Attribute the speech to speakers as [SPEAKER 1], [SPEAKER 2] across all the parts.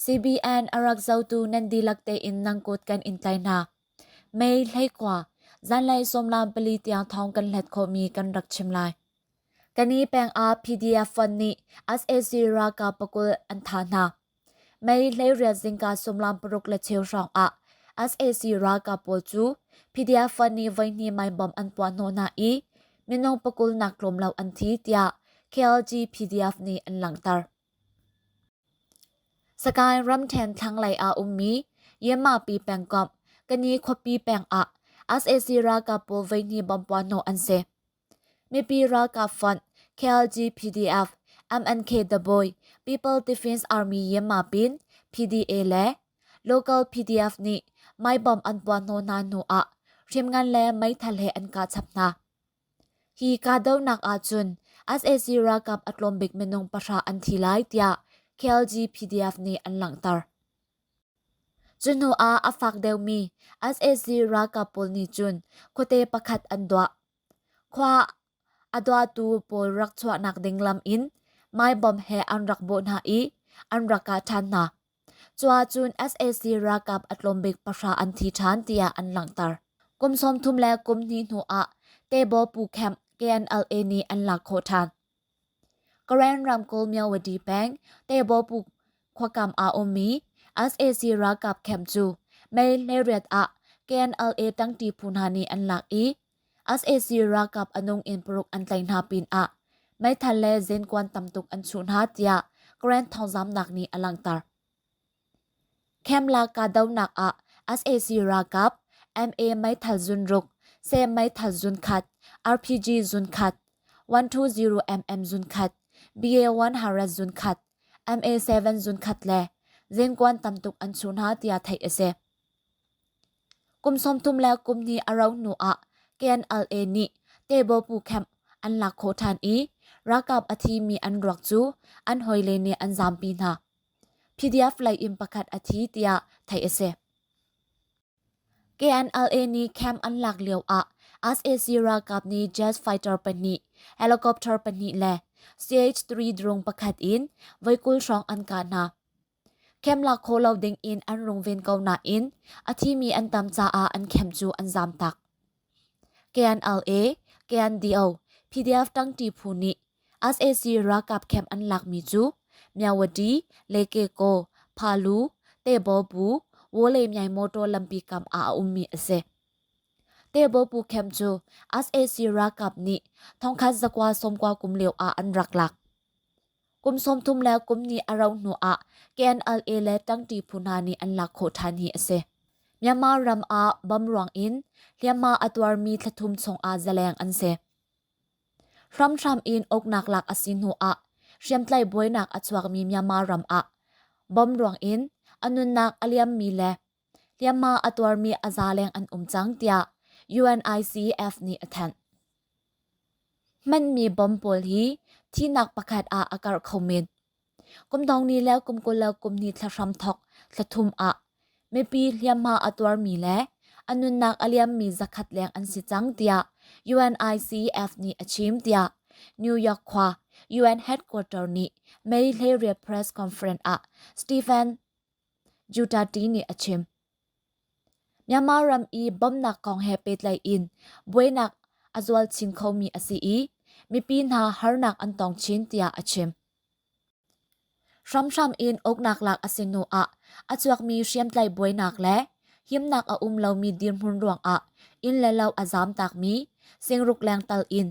[SPEAKER 1] CBN a rak zotu nan dihlak tein nan kut kan in tlai hna. May 19, zanlei sawmlam pali tiang thawng kan hlet khawhmi kan rak chim lai. Kani peng ah PDF fund nih sac ralkap pakul an thah hna. May 18 zingka sawmlam paruk le cheu hrawng ah sac ralkap pawl cu PDF fund nih voihnih mine bomb an puah hnawh hna i minung pakul nak tlawm lo an thi tiah KLG PDF nih an langhter. Sagaing ramṭhen thlanglei ah ummi Yemapi pengkomh Kani khuapi peng ah sac ralkap pawl voihnih bomb puahhnawh an si. Mipi ralkap fonh KLG PDF, MNK The Boy, People Defense Army Yemapin, PDA le local PDF nih mei bomb an puahhnawh hna hnu ah hriamngan le meithal he an kah chap hna. Hi kahdohnak ahcun sac ralkap a tlawm bik minung pahra an thi lai tiah KLG PDF nih an langhter. Cu hnu ah a fak deuhmi sac ralkap pawl nih cun khuate pakhat an duah. Khua a duahtu pawl rak chuahnak ding lam in mai bomb he an rak bawh hna i an rak kah ṭhan hna. Cu ahcun sac ralkap a tlawm bik pahra an thi ṭhan tiah an langhter. Kum 30 le kum hnih hnu ah Tebo Pu Khem KNLA nih an lak khawh ṭhan. Karen ramkulh Myawaddy peng Tebo Pu khuakam ah ummi sac ralkap camp cu May 18 ah KNLA tangṭi phu hna nih an lak i sac ralkap a nung in paruk an tlaih hna pinah meithal le zenkuan tamtuk an chuh hna tiah Karen thawngzamnak nih a langhter. Khemla kahdohnak ah sac ralkap MA meithal zun ruk, se meithal zun khat, RPG zun khat, 120mm zun khat, BA-100 zun khat, MA-7 zun khat le zenkuan tamtuk an chuh hna tiah theih a si. Kum 30 le kum hnih a rauh hnu ah KNLA nih Tebopu camp an lak khawh ṭhan i ralkap a thimi an ruak cu an hawile nih an zampi hna. PDF lei in pakhat a thi tiah theih a si. KNLA nih camp an lak lio ah sac ralkap nih jet fighter pahnih, helicopter pahnih le CH-3 drone pakhat in voi 20 hrawng an kah hna. Camp lak khawh lo ding in an rungven ko nain a thimi an tam caah an camp cu an zamtak. KNLA, KNDO, PDF ṭangṭi phu nih sac ralkap camp an lakmi cu Myawaddy, Lekeko, Phalu, Tebawbu, Wole-Myai motor lampi kam ah a ummi a si. Tebawbu camp cu sac ralkap nih thongkhat zakua sawmkua kum lio ah an rak lak. Kum 30 le kum hnih a rauh hnu ah KNLA le ṭangṭi phu hna nih an lak khawh ṭhan hi a si. Myanmar ram ah bom ruang in hliamhma a tuarmi thlathum chungah zaleng an si. Hramhram in uknak lak a si hnu ah hriamtlai buainak a chuakmi Myanmar ram ah bom ruang in a nunnak a liammi le hliamhma a tuarmi a za leng an um cang tiah UNICEF nih a thanh. Hmanmi bom pawl hi thihnak pakhat ah a karh kho men. Kum dong ni le kum 20 le kum hnih thla hramthok thla thum ah mipi hliamhma a tuarmi le a nunnak a liammi zakhat leng an si cang tiah UNICEF nih a chim tiah New York khua UN headquarter nih May 18 press conference ah Stephen Duterte nih a chim. Myanmar ram i bawmhnak kong he pehtlaih in buainak a zual chin khomi a si i mipi hna harnak an tong chin tiah a chim. Hramhram in uknak lak a si hnu ah a chuakmi hriamtlai buainak le himnak a um lomi dirhmun ruangah inn le lo a zamtakmi singruk leng tal in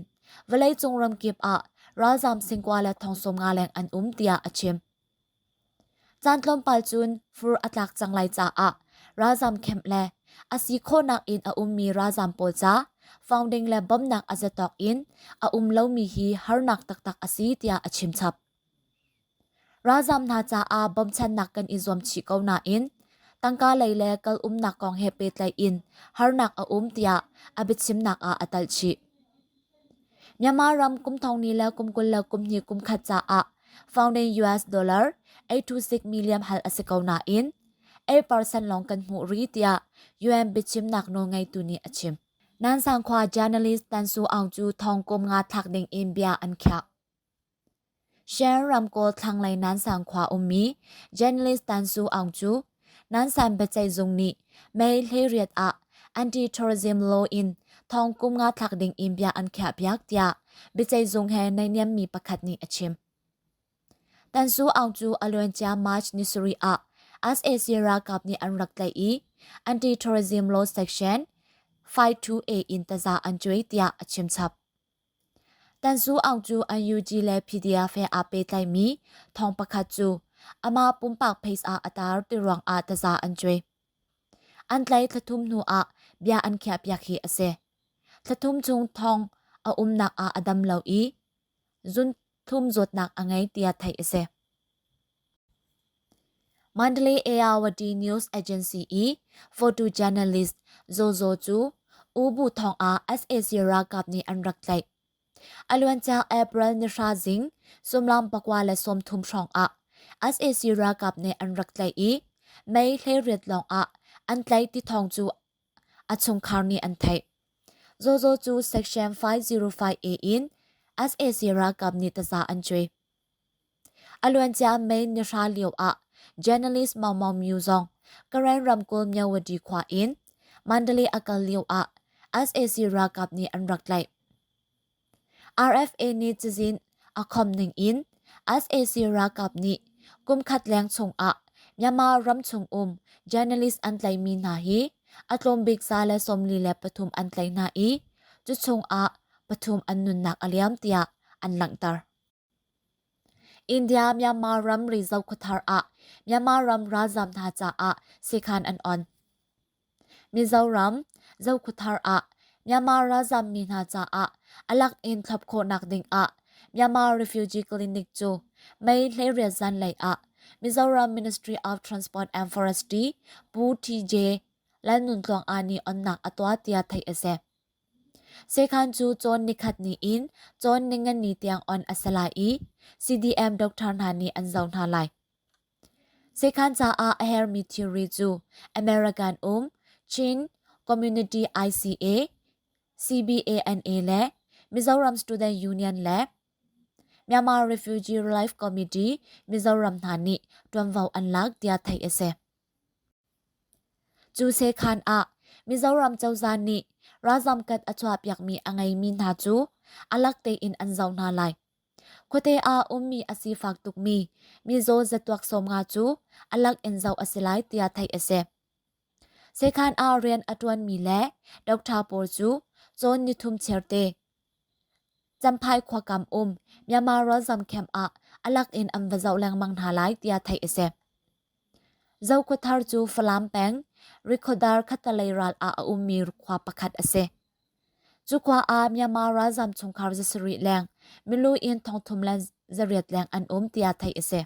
[SPEAKER 1] vawleicung ramkip ah ralzam singkua le thongsawmnga leng an um tiah a chim. Caan tlawmpal cun fur a tlak cang lai caah ralzam camp le a si khawhnak in a ummi ralzam pawl ca founding le bawmhnak a zatawk in a um lomi hi harnak taktak a si tiah a chim chap. Ralzam hna caah bawmchannak kan i zuam chih ko nain tangka lei le kal umnak kong he pehtlaih in harnak a um tiah a biachimnak ah a talh chih. Myanmar ram kum thong ni le kum 20 le kum hnih kum khat caah founding US dollar 826 million hal a si ko nain 8% lawng kan hmuh rih tiah UN biachimnak nawlngeitu nih a chim. Nansang khua journalist Tan Su Aung cu thong kum nga thlak ding in bia an khiah. Shan ramkulh thlanglei Nansang khua ummi journalist Tan Su Aung cu Nansan biaceih zung nih May 18 ah anti-terrorism law in thong kum nga thlak ding in bia an khiahpiak tiah biaceih zung he naihniammi pakhat nih a chim. Tan Su Aung cu a luancia March ni sarih ah sac ralkap nih an rak tlaih i anti-terrorism law section 52A in taza an cuai tiah a chim chap. Tan Su Aung cu NUG le PDF he aa pehtlaimi thawng pakhat cu amah pumpak page ah a tar ti ruangah taza an cuai. An tlaih thlathum hnu ah bia an khiahpiak hi a si. Thlathum chung thong a umnak ah a dam lo i zunthum zawtnak a ngei tiah theih a si. Mandalay Ayawady News Agency i photojournalist Zaw Zaw cu U Bu thong ah sac ralkap nih an rak tlaih. A luancia April ni hra zing sumlam 29 hrawng ah sac ralkap nih an rak tlaih i May 18 lawng ah an tlaih ti thawng cu a chungkhar nih an theih. Zaw Zaw cu Section 505A in sac ralkap nih taza an cuai. A luancia May ni hra lio ah journalist Maung Maung Myu zong Karen ramkulh Myawaddy khua in Mandalay a kal lio ah sac ralkap nih an rak tlaih. RFA nih cazin a khom ning in sac ralkap nih kum khat leng chung ah Myanmar ramchung um journalist an tlaihmi hna hi a tlawm bik 143 an tlaih hna i cu chung ah pathum an nunnak a liam tiah an langhter. India Myanmar ramri Zokhawthar ah Myanmar ram ralzaam hna caah sekhan an on. Mizoram Zokhawthar ah Myanmar ralzaam mi hna caah a lak in thlop khawhnak ding ah Myanmar Refugee Clinic cu May 18 zanlei ah Mizoram Ministry of Transport and Forestry Pu TJ Lalnuntluang nih onnak a tuah tiah theih a si. Sekhan cu cawn nikhat ni in cawn ningani tiang on a si lai i CDM doctor hna nih an zoh hna lai. Sekhan caah a hermi thilri cu American um Chin Community ICA, CBANA le Mizoram Student Union le Myanmar Refugee Relief Committee Mizoram hna nih ṭuanvo an lak tiah theih a si. Cu sekhan ah Mizoram cozah nih ralzam kat a chuahpiakmi a ngeimi hna cu a lak tein an zoh hna lai. Khuate ah ummi a sifak tukmi mizaw zatuak 50 cu a lak in zoh a si lai tiah theih a si. Sekhan ah rian a ṭuanmi le doctor pawl cu cawn nithum chiarte Champhai khuakam um Myanmar ralzam camp ah a lak in an va zoh lengmang hna lai tiah theih a si. Zokhuathar cu Falam peng, Rikhodar khattalei ral ah a ummi khua pakhat a si. Cu khua ah Myanmar ralzam chungkhar 700 leng, milu in 3,800 leng an um tiah theih a si.